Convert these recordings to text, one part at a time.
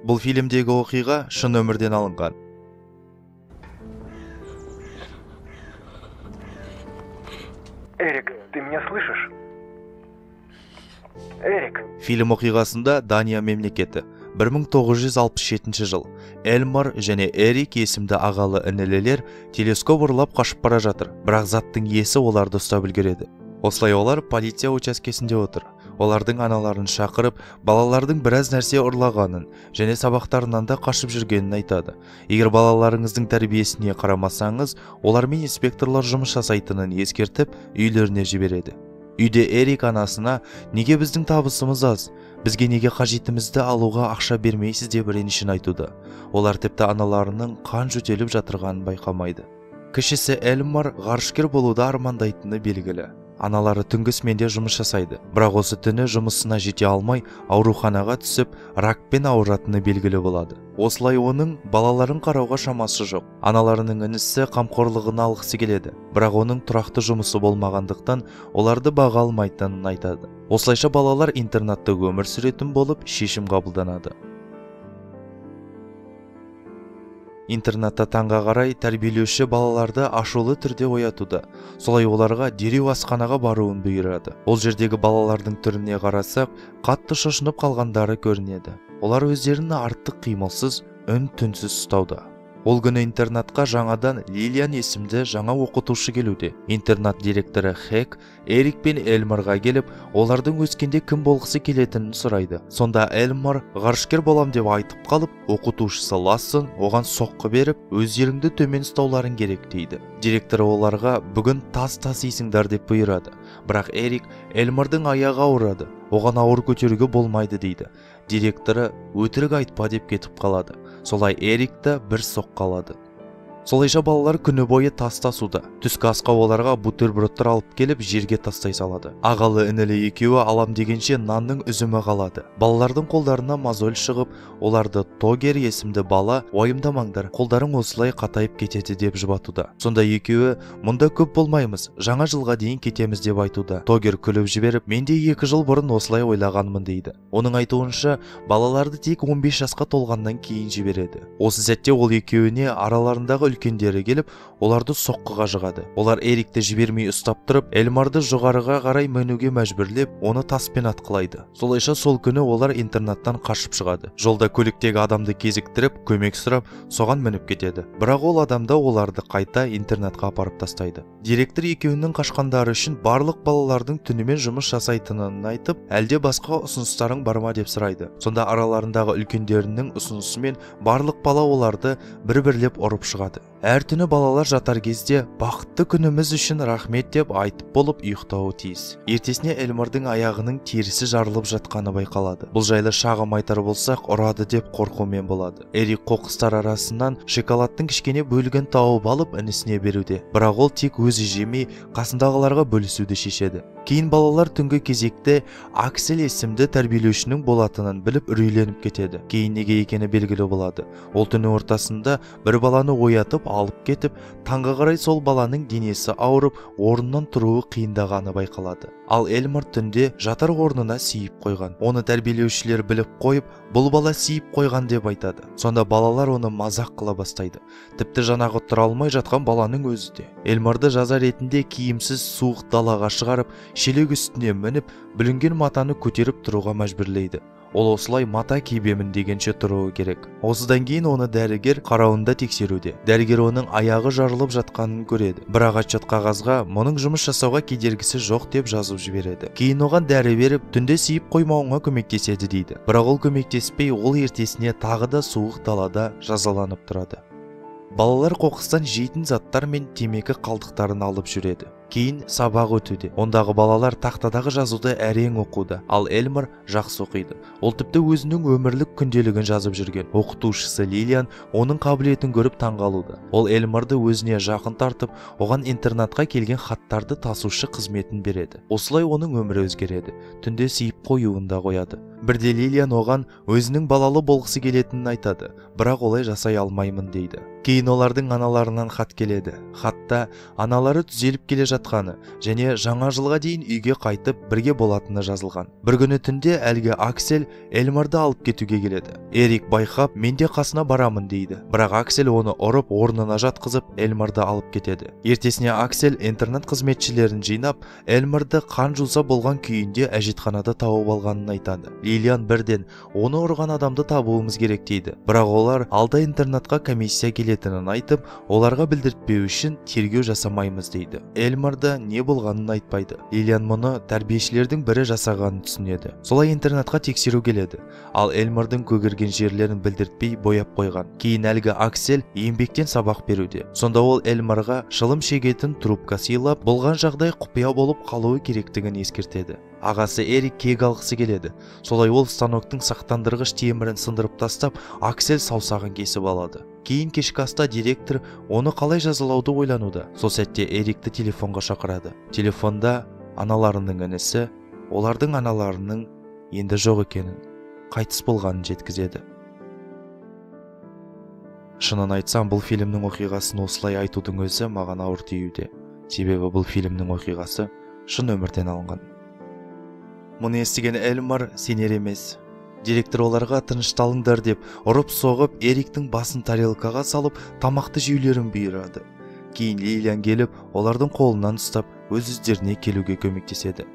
Бұл фильмдегі оқиға шын өмірден алынған. Эрик, ты меня слышишь? Эрик. Фильм оқиғасында Дания мемлекеті 1967 жыл. Элмар және Эрик есімді ағалы інілілер телескоп ұрлап қашып бара жатыр, бірақ заттың иесі оларды ұстап үлгереді. Осылай олар полиция учаскесінде отыр. Олардың аналарын шақырып, балалардың біраз нәрсе ұрлағанын және сабақтарынан да қашып жүргенін айтады. Егер балаларыңыздың тәрбиесіне қарамасаңыз, олармен инспекторлар жұмыс жасайтынын ескертіп, үйлеріне жібереді. Үйде Эрик анасына, неге біздің табысымыз аз, бізге неге қажетімізді алуға ақша бермейсіз деп ренішін айтуда. Олар тіпті аналарының қан жөтеліп жатырғанын байқамайды. Кішісі Элмар ғарышкер болуды армандайтыны белгілі. Аналары түнгі сменде жұмыс жасайды, бірақ осы түні жұмысына жете алмай ауруханаға түсіп, ракпен ауыратыны белгілі болады. Осылай оның балаларын қарауға шамасы жоқ. Аналарының інісі қамқорлығына алғысы келеді, бірақ оның тұрақты жұмысы болмағандықтан оларды баға алмайтынын айтады. Осылайша балалар интернатта өмір сүретін болып шешім қабылданады. Интернатта таңға қарай тәрбиелеуші балаларды ашулы түрде оятуда. Солай оларға дереу асханаға баруын бұйырады. Ол жердегі балалардың түріне қарасақ, қатты шошынып қалғандары көрінеді. Олар өздерін артық қимылсыз, үн-түнсіз ұстауда. Ол күні интернатқа жаңадан Лилиан есімді жаңа оқытушы келуде. Интернат директоры Хек Эрик пен Элмарға келіп, олардың өскенде кім болғысы келетінін сұрайды. Сонда Элмар ғарышкер болам деп айтып қалып, оқытушысы Лассон оған соққы беріп, өздеріңді төмен ұстауларың керек дейді. Директоры оларға бүгін тас тасисыңдар деп бұйырады. Бірақ Эрик Элмардың аяғы ауырады, оған ауыр көтеруге болмайды дейді. Директоры өтірік айтпа деп кетіп қалады. Солай Эрик та бір соққы алады. Солайша балалар күні бойы тас тасуда. Түскі асқа оларға бутербродтар алып келіп жерге тастай салады. Ағалы інілі екеуі алам дегенше нанның үзімі қалады. Балалардың қолдарына мозоль шығып, оларды Тогер есімді бала уайымдамаңдар, қолдарың осылай қатайып кетеді деп жұбатуда. Сонда екеуі мұнда көп болмаймыз, жаңа жылға дейін кетеміз деп айтуда. Тогер күліп жіберіп, мен де 2 жыл бұрын осылай ойлағанмын дейді. Оның айтуынша, балаларды тек 15 жасқа толғаннан кейін жібереді. Осы сәтте ол екеуіне араларындағы үлкендері келіп, оларды соққыға жығады. Олар Эрикті жібермей ұстап тұрып, Элмарды жоғарыға қарай мінуге мәжбүрлеп, оны таспен атқылайды. Солайша сол күні олар интернаттан қашып шығады. Жолда көліктегі адамды кезіктіріп, көмек сұрап, соған мініп кетеді. Бірақ ол адамда оларды қайта интернатқа апарып тастайды. Директор екеуінің қашқандары үшін барлық балалардың түнімен жұмыс жасайтынын айтып, әлде басқа ұсыныстарың бар ма деп сұрайды. Сонда араларындағы үлкендерінің ұсынысымен барлық бала оларды бір-бірлеп ұрып шығады. Әр түні балалар жатар кезде бақытты күніміз үшін рахмет деп айтып болып ұйықтауы тиіс. Ертесіне Элмардың аяғының терісі жарылып жатқаны байқалады. Бұл жайлы шағым айтар болсақ, ұрады деп қорқумен болады. Эрик қоқыстар арасынан шоколадтың кішкене бөлігін тауып алып інісіне беруде. Бірақ ол тек өзі жемей, қасындағыларға бөлісуді шешеді. Кейін балалар түнгі кезекте Аксель есімді тәрбиелеушінің болатынын біліп үрейленіп кетеді. Кейін неге екені белгілі болады. Ол түннің ортасында бір баланы оятып алып кетіп, таңға қарай сол баланың денесі ауырып, орнынан тұруы қиындағаны байқалады. Ал Элмар түнде жатар орнына сиіп қойған. Оны тәрбиелеушілер біліп қойып, бұл бала сиіп қойған деп айтады. Сонда балалар оны мазақ қыла бастайды. Тіпті жаңағы тұра алмай жатқан баланың өзі де. Элмарды жаза ретінде киімсіз суық далаға шығарып, шелек үстіне мініп, бүлінген матаны көтеріп тұруға мәжбүрлейді. Ол осылай мата киемін дегенше тұруы керек. Осыдан кейін оны дәрігер қарауында тексеруде. Дәрігер оның аяғы жарылып жатқанын көреді. Бірақ отчет қағазға мұның жұмыс жасауға кедергісі жоқ деп жазып жібереді. Кейін оған дәрі беріп, түнде сиіп қоймауыңа көмектеседі дейді. Бірақ ол көмектеспей, ол ертесіне тағы да суық далада жазаланып тұрады. Балалар қоқыстан жейтін заттар мен темекі қалдықтарын алып жүреді. Кейін сабақ өтуде. Ондағы балалар тақтадағы жазуды әрең оқуда, ал Элмар жақсы оқиды. Ол тіпті өзінің өмірлік күнделігін жазып жүрген. Оқытушысы Лилиан оның қабілетін көріп таңғалуда. Ол Элмарды өзіне жақын тартып, оған интернатқа келген хаттарды тасушы қызметін береді. Осылай оның өмірі өзгереді. Түнде сиіп қоюын да қояды. Бірде Лилиан оған өзінің балалы болғысы келетінін айтады, бірақ олай жасай алмаймын дейді. Кейін олардың аналарынан хат келеді. Хатта аналары түзеліп келе жатқаны және жаңа жылға дейін үйге қайтып бірге болатыны жазылған. Бір күні түнде әлгі Аксель Элмарды алып кетуге келеді. Эрик байқап, мен де қасына барамын дейді. Бірақ Аксель оны ұрып, орнына жатқызып, Элмарды алып кетеді. Ертесіне Аксель интернат қызметшілерін жинап, Элмарды қан жуса болған күйінде әжетханада тауып алғанын айтады. Лилиан бірден оны ұрған адамды табуымыз керек дейді. Бірақ олар алда интернатқа комиссия келетінін айтып, оларға білдіртпеу үшін тергеу жасамаймыз дейді. Элмарда не болғанын айтпайды. Лилиан мұны тәрбиешілердің бірі жасағанын түсінеді. Солай интернатқа тексеру келеді. Ал Элмардың көгерген жерлерін білдіртпей бояп қойған. Кейін әлгі Аксель еңбектен сабақ беруде. Сонда ол Элмарға шылым шегетін трубка сыйлап, болған жағдай құпия болып қалуы керектігін ескертеді. Ағасы Эрик кек алғысы келеді. Солай ол станоктың сақтандырғыш темірін сындырып тастап, Аксель саусағын кесіп алады. Кейін кешкі аста директор оны қалай жазалауды ойлануда. Сол сәтте Эрикті телефонға шақырады. Телефонда аналарының інісі, олардың аналарының енді жоқ екенін, қайтыс болғанын жеткізеді. Шынын айтсам, бұл фильмнің оқиғасын осылай айтудың өзі маған ауыр тиюде. Себебі бұл фильмнің оқиғасы шын өмірден алынған. Мұны естіген Элмар сенер емес. Директор оларға тынышталыңдар деп ұрып соғып, Эриктің басын тарелкаға салып, тамақты жеулерін бұйырады. Кейін Лилиан келіп, олардың қолынан ұстап, өз өздеріне келуге көмектеседі.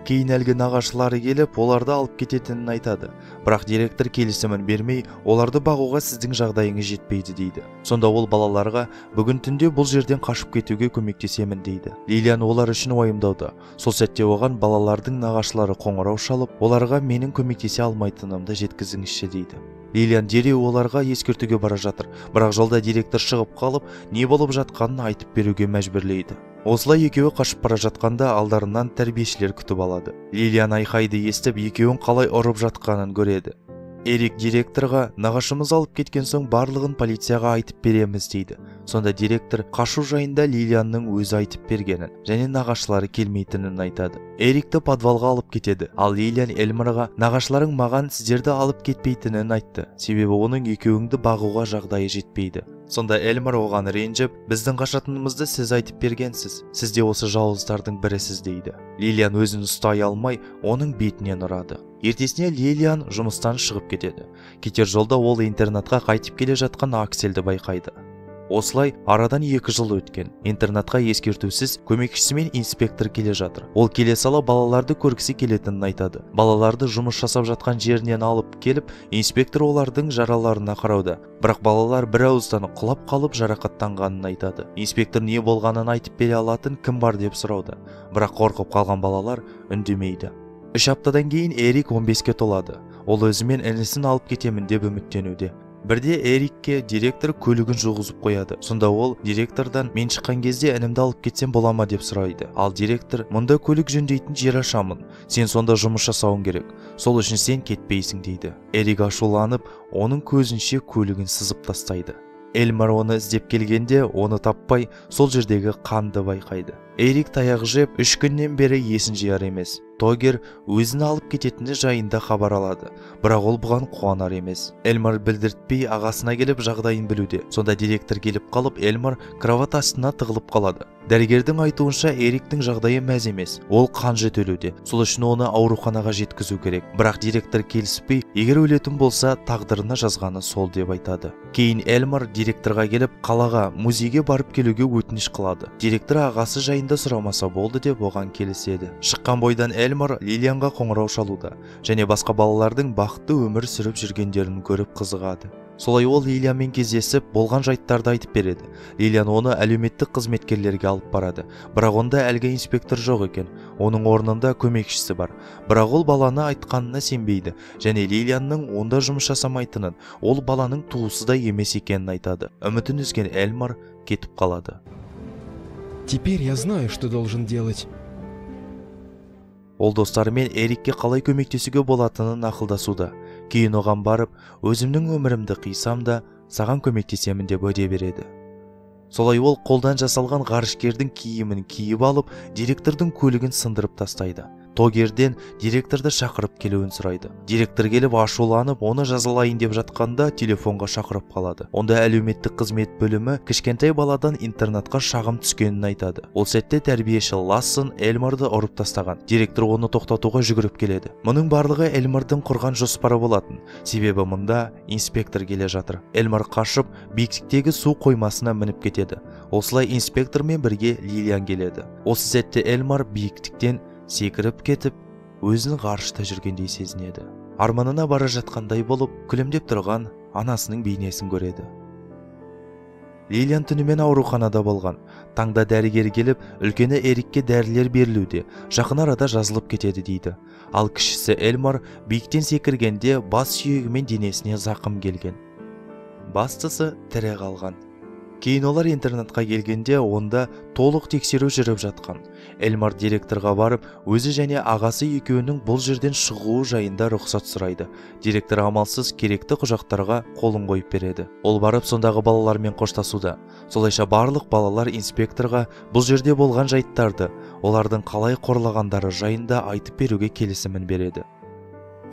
Кейін әлгі нағашылары келіп, оларды алып кететінін айтады. Бірақ директор келісімін бермей, оларды бағуға сіздің жағдайыңыз жетпейді дейді. Сонда ол балаларға бүгін түнде бұл жерден қашып кетуге көмектесемін дейді. Лилиан олар үшін уайымдауда. Сол сәтте оған балалардың нағашылары қоңырау шалып, оларға менің көмектесе алмайтынымды жеткізіңізші дейді. Лилиан дереу оларға ескертуге бара жатыр. Бірақ жолда директор шығып қалып, не болып жатқанын айтып беруге мәжбүрлейді. Осылай екеуі қашып бара жатқанда алдарынан тәрбиешілер күтіп алады. Лилиан айқайды естіп, екеуін қалай ұрып жатқанын көреді. Эрик директорға нағашымыз алып кеткен соң барлығын полицияға айтып береміз дейді. Сонда директор қашу жайында Лилианның өзі айтып бергенін және нағашылары келмейтінін айтады. Эрикті подвалға алып кетеді. Ал Лилиан Элмарға нағашыларың маған сіздерді алып кетпейтінін айтты. Себебі оның екеуіңді бағуға жағдайы жетпейді. Сонда Элмар оған ренжіп, біздің қашатынымызды сіз айтып бергенсіз. Сіз де осы жауыздардың бірісіз дейді. Лилиан өзін ұстай алмай, оның бетінен ұрады. Ертесіне Лилиан жұмыстан шығып кетеді. Кетер жолда ол интернатқа қайтып келе жатқан Аксельді байқайды. Осылай арадан 2 жыл өткен. Интернатқа ескертусіз көмекшісімен инспектор келе жатыр. Ол келе сала балаларды көргісі келетінін айтады. Балаларды жұмыс жасап жатқан жерінен алып келіп, инспектор олардың жараларына қарауда. Бірақ балалар бір ауыздан құлап қалып жарақаттанғанын айтады. Инспектор не болғанын айтып бере алатын кім бар деп сұрауда. Бірақ қорқып қалған балалар үндемейді. 3 аптадан кейін Эрик 15-ке толады. Ол өзімен інісін алып кетемін деп үміттенуде. Бірде Эрикке директор көлігін жуғызып қояды. Сонда ол директордан мен шыққан кезде інімді алып кетсем бола ма деп сұрайды. Ал директор мұнда көлік жөндейтін жер ашамын. Сен сонда жұмыс жасауың керек. Сол үшін сен кетпейсің дейді. Эрик ашуланып, оның көзінше көлігін сызып тастайды. Элмар оны іздеп келгенде оны таппай, сол жердегі қанды байқайды. Эрик таяқ жеп, 3 күннен бері есін жияр емес. Тогер өзін алып кететіні жайында хабар алады, бірақ ол бұған қуанар емес. Элмар білдіртпей ағасына келіп жағдайын білуде. Сонда директор келіп қалып, Элмар кровать астына тығылып қалады. Дәрігердің айтуынша Эриктің жағдайы мәз емес. Ол қан жөтелуде. Сол үшін оны ауруханаға жеткізу керек. Бірақ директор келіспей, егер өлетін болса, тағдырына жазғаны сол деп айтады. Кейін Элмар директорға келіп, қалаға, музейге барып келуге өтініш қылады. Директор ағасы жайында сұрамаса болды деп оған келіседі. Шыққан бойдан Элмар Лилианға қоңырау шалуда және басқа балалардың бақытты өмір сүріп жүргендерін көріп қызығады. Солай ол Лилианмен кездесіп, болған жайттарды айтып береді. Лилиан оны әлеуметтік қызметкерлерге алып барады. Бірақ онда әлгі инспектор жоқ екен. Оның орнында көмекшісі бар. Бірақ ол баланы айтқанына сенбейді және Лилианның онда жұмыс жасамайтынын, ол баланың туысы да емес екенін айтады. Үмітін үзген Элмар кетіп қалады. Теперь я знаю, что должен делать. Ол достарымен Эрикке қалай көмектесуге болатынын ақылдасуда. Кейін оған барып, өзімнің өмірімді қисам да, саған көмектесемін деп уәде береді. Солай ол қолдан жасалған ғарышкердің киімін киіп алып, директордың көлігін сындырып тастайды. Тогерден директорды шақырып келуін сұрайды. Директор келіп ашуланып, оны жазалайын деп жатқанда телефонға шақырып қалады. Онда әлеуметтік қызмет бөлімі кішкентай баладан интернатқа шағым түскенін айтады. Ол сәтте тәрбиеші Лассон Элмарды ұрып тастаған. Директор оны тоқтатуға жүгіріп келеді. Мұның барлығы Элмардың құрған жоспары болатын. Себебі мұнда инспектор келе жатыр. Элмар қашып, биіктіктегі су қоймасына мініп кетеді. Осылай инспектормен бірге Лилиан келеді. Осы сәтте Элмар биіктіктен секіріп кетіп, өзін ғарышта жүргендей сезінеді. Арманына бара жатқандай болып, күлімдеп тұрған анасының бейнесін көреді. Лилиан түнімен ауруханада болған. Таңда дәрігер келіп, үлкені Эрикке дәрілер берілуде, жақын арада жазылып кетеді дейді. Ал кішісі Элмар биіктен секіргенде бас сүйегі мен денесіне зақым келген. Бастысы тірі қалған. Кейін олар интернатқа келгенде онда толық тексеру жүріп жатқан. Элмар директорға барып, өзі және ағасы екеуінің бұл жерден шығуы жайында рұқсат сұрайды. Директор амалсыз керекті құжаттарға қолын қойып береді. Ол барып сондағы балалармен қоштасуда. Солайша барлық балалар инспекторға бұл жерде болған жайттарды, олардың қалай қорлағандары жайында айтып беруге келісімін береді.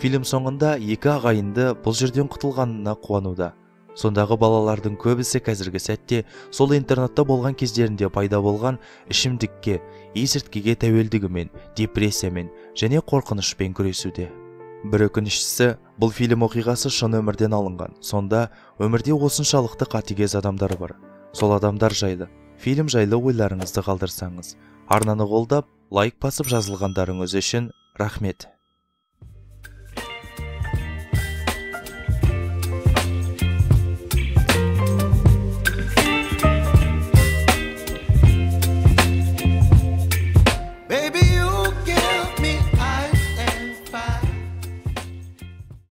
Фильм соңында екі ағайынды бұл жерден құтылғанына қуануда. Сондағы балалардың көбісі қазіргі сәтте сол интернатта болған кездерінде пайда болған ішімдікке, есірткіге тәуелдігімен, депрессиямен және қорқынышпен күресуде. Бір өкініштісі, бұл фильм оқиғасы шын өмірден алынған. Сонда өмірде осыншалықты қатыгез адамдар бар. Сол адамдар жайлы, фильм жайлы ойларыңызды қалдырсаңыз. Арнаны қолдап, лайк басып жазылғандарыңыз үшін рахмет.